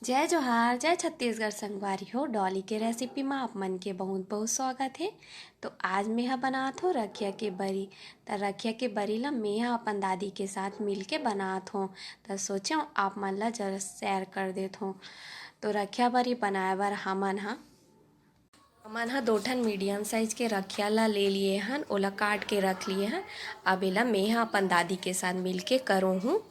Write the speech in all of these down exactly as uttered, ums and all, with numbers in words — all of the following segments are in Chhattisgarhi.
जय जोहार, जय छत्तीसगढ़ संगवारी हो। डॉली के रेसिपी म आप मन के बहुत बहुत स्वागत हे। तो आज मेहा बनात हो रखिया के बरी। त रखिया के बरी ला मेहा अपन दादी के साथ मिल के बनात हो। त सोचेंव आप मन ला जरा शेयर कर देत हो। तो रखिया बरी बनाए बर हमन ह हमन ह दो ठन मीडियम साइज के रखिया ला ले लिए हन, ओला काट के रख लिए हन। अब एला मेहा अपन दादी के साथ मिल के करोहूँ।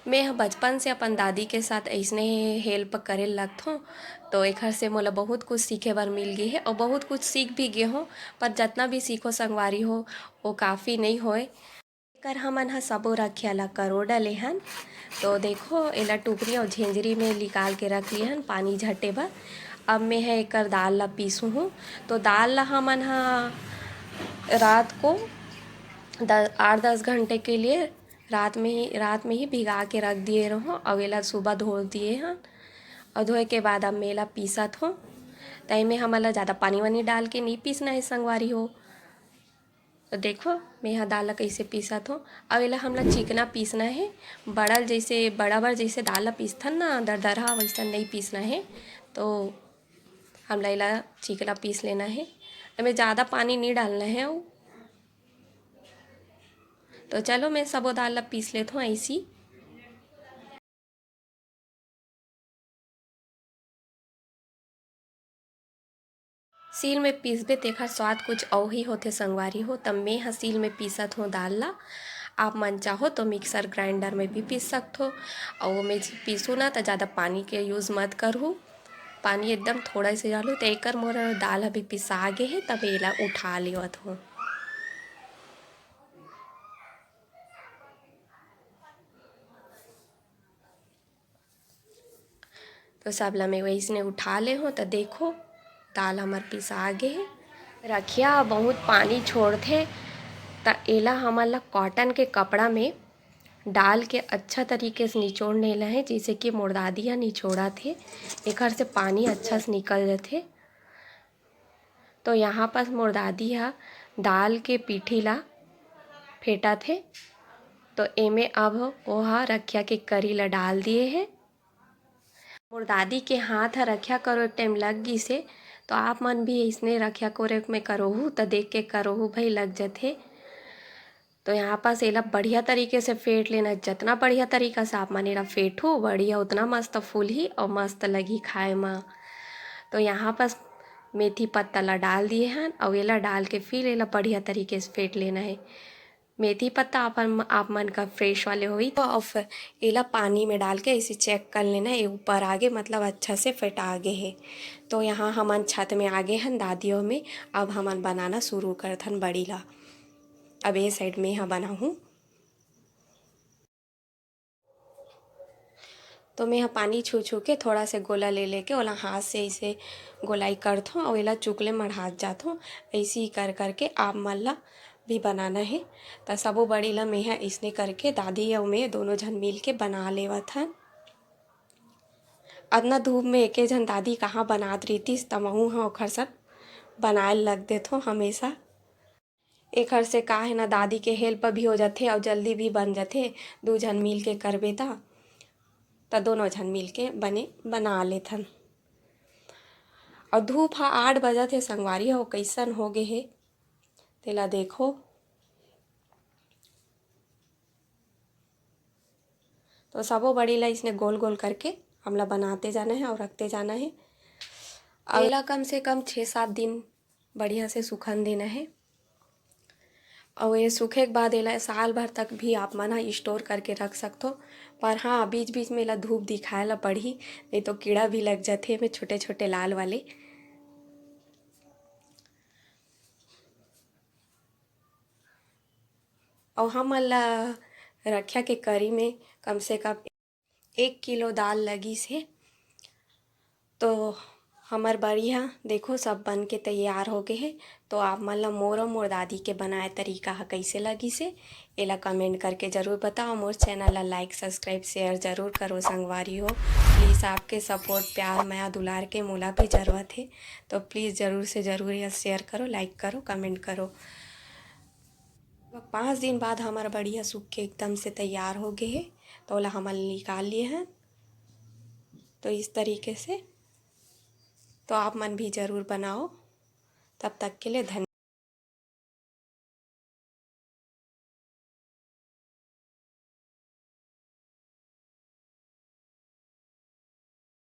मैं ह बचपन से अपन दादी के साथ अइसने हेल्प करे लगथों, तो एखर से मोला बहुत कुछ सीखे बर मिल गे हे और बहुत कुछ सीख भी गे हों। पर जतना भी सीखो संगवारी हो, वो काफ़ी नहीं होए। एकर हमन ह सबो रखिया ला करो डले हन। तो देखो, एला टुकरी और झेंझरी में निकाल के रख लिए हन पानी झटे बर। अब मैं ह एकर दाल ला पीसू हूँ। तो दाल ला हमन ह रात को द-, आठ दस घंटे के लिए रात में ही, रात में ही भिगा के रख दिए रहो। अब एला सुबह धो दिए हन और धोए के बाद अब मैं एला पीसत हो। त एमे हमन ला ज़्यादा पानी वानी डाल के नहीं पीसना है संगवारी हो। तो देखो, मैं ह दाल ला कइसे पीसत हो। अब एला हमला चिकना पीसना है, बड़ा जैसे, बड़ा बर जैसे दाल ला पीसथन ना दरदरहा, वैसा नहीं पीसना है। तो हमला एला चिकना पीस लेना है, एमे ज़्यादा पानी नहीं डालना है। तो चलो, मैं सबो दाल ला पीस लेत हूँ ऐसी। सील में पीसबे तेखर स्वाद कुछ अउ ही होथे संगवारी हो। तब मैं ह सील में पीसत हों दाल ला। आप मन चाहो तो मिक्सर ग्राइंडर में भी पीस सकथो। अउ ओमे पीसू ना त ज़्यादा पानी के यूज़ मत करहू, पानी एकदम थोड़ा से डालू। त एकर मोर दाल अभी पिसा गे हे, तब एला उठा लेवत हों। तो सब ला मैं वैसने उठा ले हों। तो देखो, दाल हमर पिसा गे हे। रखिया बहुत पानी छोड़थे, त एला हमन ला कॉटन के कपड़ा में डाल के अच्छा तरीके से निचोड़ लेना है, जैसे कि मोर दादी ह निचोड़त हे। एकर से पानी अच्छा से निकल जथे। तो यहाँ पास मोर दादी ह दाल के पीठी ला फेंटत हे। तो एमे अब ओहा रखिया के करी ला डाल दिए हे। मोर दादी के हाथ ह रखिया करो एक टाइम लग गिस हे, तो आप मन भी अइसने रखिया कोरे में करोहू, त देख के करोहू भाई, लग जथे। तो यहाँ पास एला बढ़िया तरीके से फेंट लेना। जितना बढ़िया तरीका से आप मन एला फेंटहू, बढ़िया उतना मस्त फूलही और मस्त लगही खाए म। तो यहाँ पास मेथी पत्ता ला डाल दिए हन और एला डाल के फिर एला बढ़िया तरीके से फेंट लेना है। मेथी पत्ता आप, आप मन का फ्रेश वाले होही तो आप एला पानी में डाल के ऐसे चेक कर लेना, ये ऊपर आगे मतलब अच्छा से फेंटा गे हे। तो यहाँ हमन छत में आगे हन दादियों में, अब हमन बनाना शुरू करथन बड़ी ला। अब ये साइड में यहाँ बनाहूँ। तो मैं ह पानी छू छू के थोड़ा से गोला ले लेके ओला हाथ से ऐसे गोलाई करथों और एला चुकले मढ़ात जाथों। ऐसे ही कर करके आप मन ला भी बनाना है। त सबो बड़ी ला मैं ह इसने करके दादी अउ मैं दोनों झन मिल के बना लेवत हन। अतना धूप में एके झन दादी कहाँ बनात रहितिस, त महूँ ह ओखर सन बनाए लग देथों हमेशा। एखर से का है ना, दादी के हेल्प भी हो जाथे और जल्दी भी बन जाथे। दू झन मिल के करबे त, त दोनों झन मिल के बने बना लेथन। और धूप ह आठ बजत हे संगवारी हो, कैसन हो गे हे तेला देखो। तो सबो बड़ी ला इसने गोल गोल करके हमला बनाते जाना है और रखते जाना है। और एला कम से कम छः सात दिन बढ़िया से सुखन देना है। और ये सूखे के बाद एला साल भर तक भी आप मन ह स्टोर करके रख सकथो। पर हाँ, बीच बीच में एला धूप दिखाए ला पड़ही, नहीं तो कीड़ा भी लग जाथे एमे छोटे छोटे लाल वाले। और हमन ला रखिया के करी में कम से कम एक किलो दाल लगिस हे। तो हमर बरी ह देखो सब बन के तैयार हो गे हे। तो आप मन ल मोर अउ मोर दादी के बनाए तरीका ह कइसे लगिस हे, एला कमेंट करके ज़रूर बताओ। मोर चैनल ल लाइक, सब्सक्राइब, शेयर ज़रूर करो संगवारी हो। प्लीज़ आपके सपोर्ट, प्यार, मया, दुलार के मोला भी ज़रूरत हे। तो प्लीज़ ज़रूर से ज़रूर ये शेयर करो, लाइक करो, कमेंट करो। पाँच दिन बाद हमर बरी ह सूख के एकदम से तैयार हो गे हे। तो ओला हमन निकाल लिए हन। इस तरीके से। तो आप मन भी ज़रूर बनाओ। तब तक के लिए धन्यवाद।